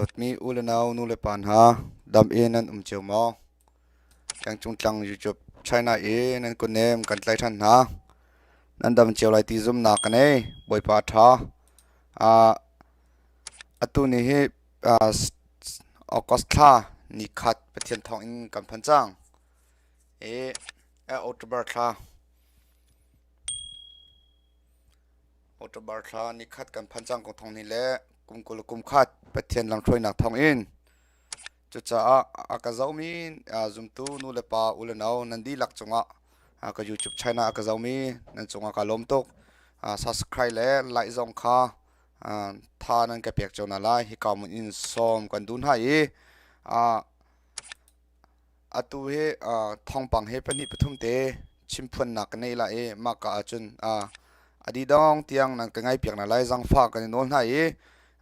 Dawtmi u le nau nu le pa hna, dam in nan um cio maw? Tlangcung tlang YouTube China i nan kutnem kan tlaih ṭhan hna. Nan dam cio lai ti zumhnak ka nei. Bawipa a ṭha. Atu ni hi August thla ni khat Pathian thawng in kan phan cang. I October thla October thla nikhat kan phan cang ko thong ni le kum 20 le kum khat Pathian lamhruainak thawng in cucaah a ka zohmi zumtu nu le pa u le nau nan dihlak cungah ka YouTube channel a ka zohmi nan cungah ka lawm tuk. Subscribe le like zong kha tha nan ka pek cio hna lai. Hika mun in sawm kan duh hna i Atu hi thawngpang he pahnih pathum te chimphuannak ka nei lai i mahka ahcun a didong tiang nan ka ngaihpiak hna lai zangfah kan i nawl hna i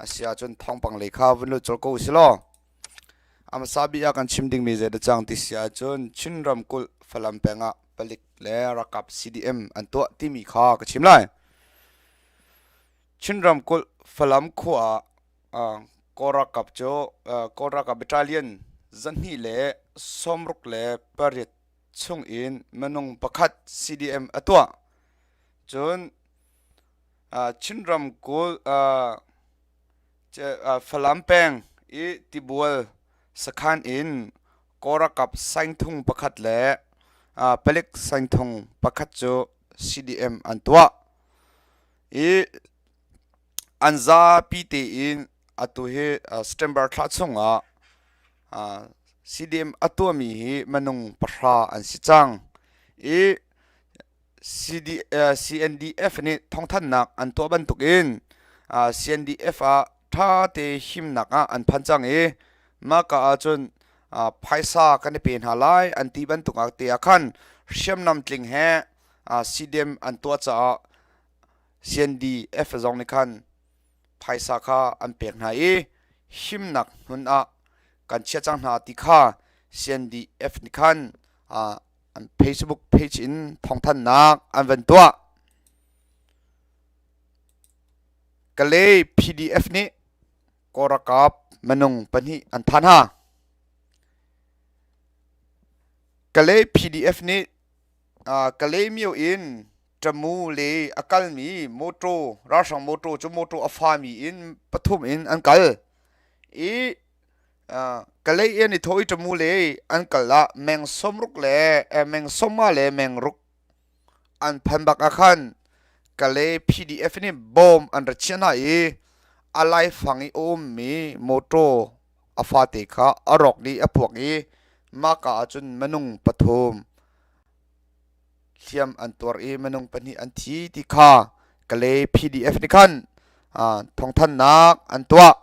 a si ahcun thawngpang lei kha vun lut colh ko usih law. A hmasa bik ah kan chim dingmi zei dah cang ti si ahcun Chin ramkulh Falam peng ah palik le ralkap CDM an tuah timi kha ka chim lai. Chin ramkulh Falam khua ah Kawl ralkap cu Kawl ralkap battalion 268 chung in minung pakhat CDM a tuah. Cun Chin ramkulh Falam peng i Tibual sakhan in Kawl ralkap saingthung pakhat le palik saingthung pakhat cu CDM an tuah. I An zapi tein atu hi September thla chungah CDM a tuahmi hi minung pahra an si cang i CNDF nih thawngthanhnak an tuah bantukin CNDF ah ṭha te himnak ah an phan cang i mahka ahcun phaisa kan i pe hna lai an ti bantuk ah te ah khan hriamnam tling he CDM an tuah caah CNDF zong nih khan phaisa kha an pek hna i himnak hmun ah kan chiah cang hna ti kha CNDF nih khan an Facebook page in thawngthanhnak an van tuah. Kalay PDF nih Kawl ralkap minung pahnih an thah hna. Kalay PDF nih Kalaymyo in Tamu le a kalmi mawṭaw ralhrang mawṭaw cu mawṭaw a fami in pathum in an kal i Kalay in i thawh i Tamu le an kal ah meng sawmruk le meng sawmnga le meng ruk an phan bak ah khan Kalay PDF nih bom an ra chiah hna i a laifang i a ummi mawṭaw a fate kha a rawk dih a puak i mahka ah cun minung pathum hliam an tuar i minung pahnih an thi ti kha Kalay PDF nih khan thawngthanhnak an tuah.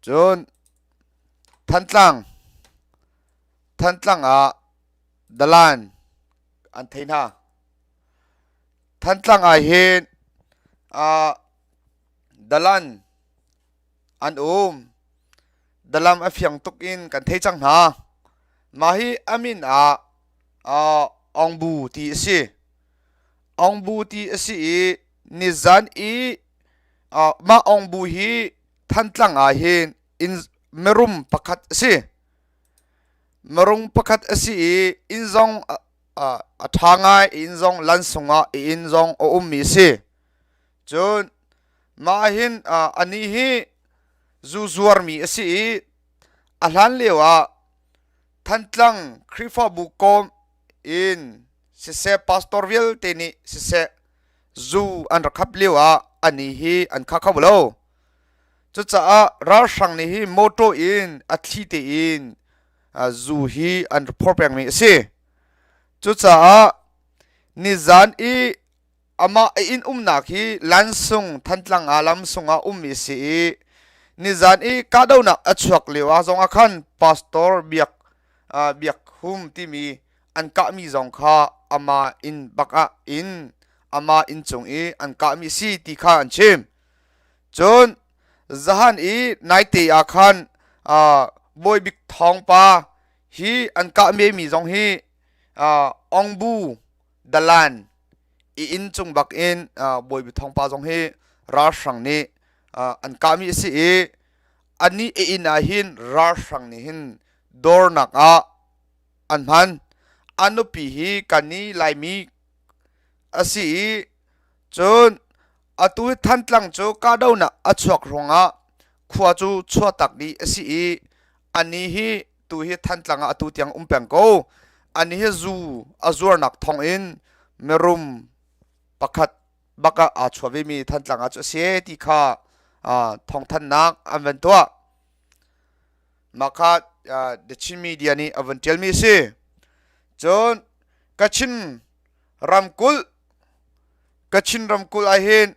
Cun Thantlang Thantlang ah dalan an thei hna. Thantlang ah hin dalan an um. Dalam a fiang tuk in kan thei cang hna. Mah hi a min ah Aung Bu ti a si. Aung Bu ti a si i nizan i mah Aung Bu hi Thantlang ah hin inn mirum pakhat a si. Mirum pakhat a si i inn zong a ṭha ngai, inn zong lansung ah inn zong a ummi a si. Cun mah hin anih hi zu zuarmi a si i a hlan lio ah Thantlang Khrihfabu kawm in siseh pastor vialte nih siseh zu an rak khap lio ah anih hi an kha kho lo. Cucaah ralhrang nih hi motor in a thli tein zu hi an rak phor pengmi a si. Cucaah nizan i Amah a inn umnak hi Lansung Thantlang ah lamsung ah ummi a si i nizan i kahdohnak a chuak lio ah zong ah khan Pastor Biak Biak Hum timi an kahmi zong kha amah inn bak ah inn amah inn cung i an kahmi si ti kha an chim. Cun zahan i naite ah khan Bawi Bik Thawng pa hi an kah mi zong hi Ong Bu Dalan i inn cung bak in Bawi Bik Thawng pa zong hi ralhrang nih an kahmi a si i anih a inn ah hin ralhrang nih hin dawrnak ah an hman. A nupi hi kannih Laimi a si i cun atu hi Thantlang cu kahdohnak a chuak ruangah khua cu chuahtak dih a si i anih hi tu hi Thantlang ah atu tiang um peng ko. Anih hi zu a zuarnak thawngin mirum pakhat bak ah aa chuah vemi Thantlang ah cu a si ti kha thawngthanhnak an van tuah. Mah kha The Chin Media nih a vun ṭialmi a si. Cun Kachin ramkulh Kachin ramkulh ah hin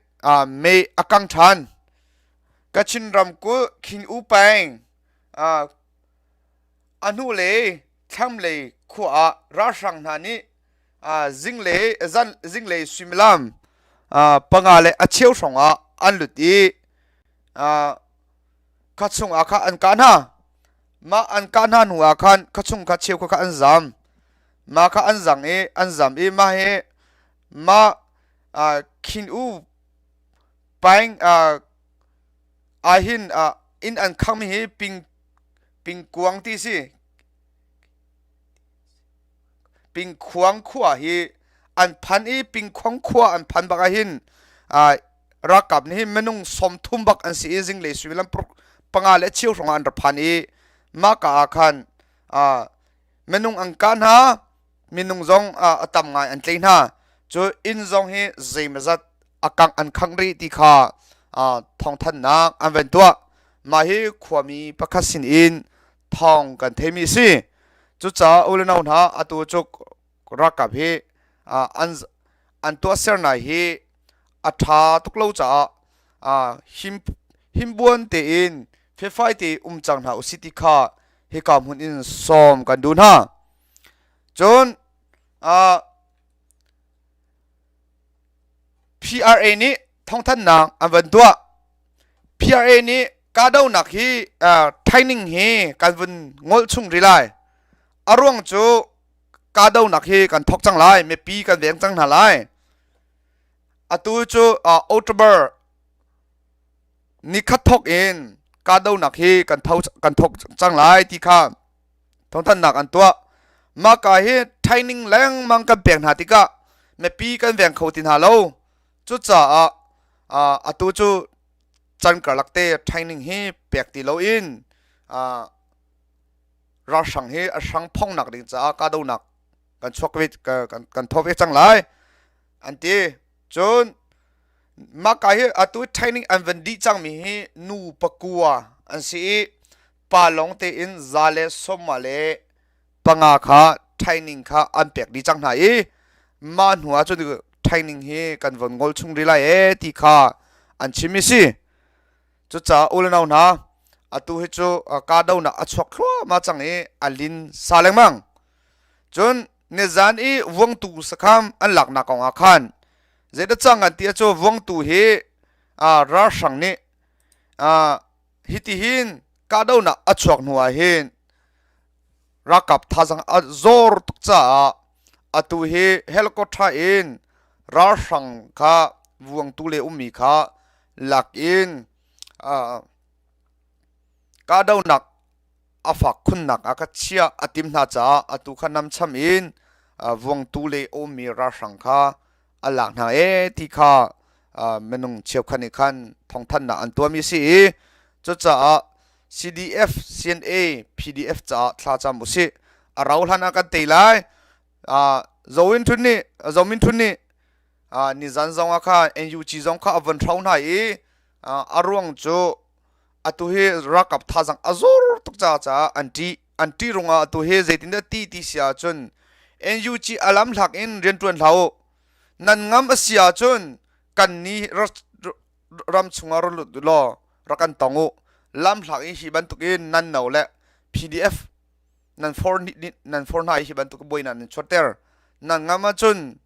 mei a kang ṭhan. Kachin ramkulh King U peng a hnulei thlanglei khua ah ralhrang hna nih zinglei zan zinglei suimilam panga le a cheu hrawng ah an lut i kha chung ah kha an kah hna. Mah an kah hna hnu ah khan kha chung kha cheu kha an zam. Mah kha an zang i an zam i mah hi mah Khin U paing ah hin inn an khangmi hi ping pingkuang ti si. Pingkhuang khua hi an phan i pingkhuang khua an phan bak ah hin ralkap nih hin minung 30 bak an si i zinglei suimilam panga le cheu hrawng ah an ra phan i mah ka ah khan minung an kah hna minung zong a tam ngai an tlei hna cu inn zong hi zeimazat a kangh an khangh rih ti kha thawngthanhnak an van tuah mah hi khuami pakhat sin in thawng kan theimi a si cucaah u le nau hna atu cu ralkap hi an an tuahsernak hi a ṭha tuk lo caah him himbuan tein felfai tein um cang hna usih ti kha hika hmun in sawm kan duh hna. Cun PRA nih thawngthanhnak an van tuah. PRA nih kahdohnak hi training hi kan vun ngolh chung rih lai. A ruang cu kahdohnak hi kan thawk cang lai, mipi kan veng cang hna lai. Atu cu October nikhat thawk in kahdohnak hi kan tho kan thawk cang lai ti kha thawngthanhnak an tuah. Mah ka hi training lengmang kan pek hna tikah mipi kan veng kho ti hna lo. Cucaah atu cu can karlak te training hi pek ti loin ralhrang hi a hrang phongnak ding caah kahdohnak kan chuak ve kan tho ve cang lai an ti. Cun mah ka hi atu training an van dih cangmi hi nu pakua an si i pa lawng tein 175 kha training kha an pek dih cang hna i mah hnu ah cun training hi kan von ngol chung rih lai ee ti kha an chim i si. Cucaah u le nau hna atu hi cu kahdohnak a chuak thluahmah cang i a lin sa lengmang. Cun nizan i vuangtu sakham an laknak kong ah khan zeidah cang an ti cu vuangtu hi ralhrang nih hitihin kahdohnak a chuak hnu ah hin ralkap thazang a zor tuk caah atu hi helicopter in ralhrang kha vuangtu le ummi kha lak in kahdohnak a fak khunnak ah ka chiah a tim hna caah atu kha namcham in vuangtu le a ummi ralhrang kha a lak hna ee ti kha minung cheukhat nih khan thawngthanhnak an tuahmi a si i cucaah CDF, CNA, PDF caah thlacam usih. A rau hlan ah kan tei lai. Zo In Htun nih Zo Min Htun nih nizan zong ah khan NUG zong kha a von hro hna i a ruang cu atu hi ralkap thazang a zor tuk caah an ṭih. An ṭih ruangah atu hi zeitindah ti ti si ahcun NUG a lamhlak in rianṭuan hlah u. Nan ngam a si ahcun kan nih ram chungah ra lut law rak kan tong u. Lamhlak i hi bantukin nan no le PDF nan for nan for hna i hi bantuk buainak nan chuahter. Nan ngam ahcun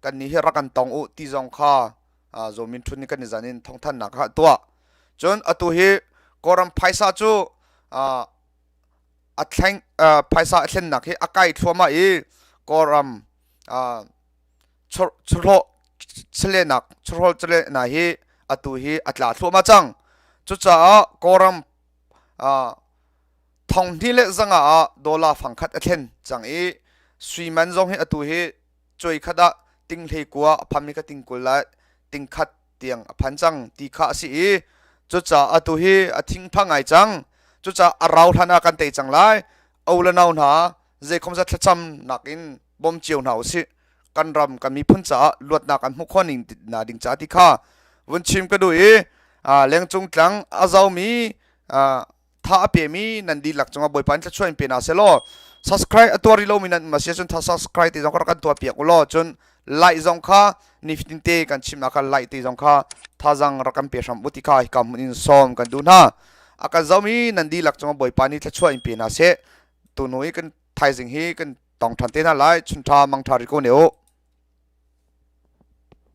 kan nih hi rak kan tong u ti zong kha Zaw Min Htun nih kan i zan in thawngthanhnak kha a tuah. Cun atu hi Kawlram phaisa cu a thleng phaisa a thlennak hi a kai thluahmah i Kawlram chawhlawh. chawlehnak chawhrawl chawlehnak hi atu hi a tla thluahmah cang. Cucaah Kawlram thonghnih le zanga ah dollar fangkhat a thlen cang i sui man zong hi atu hi cuai khat ah ting hlei kua a phanmi kha ting 20 le ting khat tiang a phan cang ti kha a si i cucaah atu hi a thingphang ngai cang. Cucaah a rau hlan ah kan tei cang lai. O le nau hna zeikhom zat thlacam nakin bawm cio hna usih. Kan ram kan miphun caah luatnak an hmuh khawh ning na ding ca ti kha vun chim ka duh i lengcung tlang a zomi tha a pemi nan dihlak cungah Bawipa in thluachuah in pe hna seh law subscribe a tuah rih lomi nan um a si ahcun subscribe te zong kha rak kan tuah piak u law cun like zong kha nifatin te kan chimnak kha like te zong kha thazang rak kan pe hram u ti kha hika hmun in sawm kan duh hna. A kan zomi nan dihlak cungah Bawipa nih thluachuah in pe hna seh. Tunu i kan thaizing hi kan tong ṭhan te hna lai. Chun ṭha mang ṭha ri ko ne u.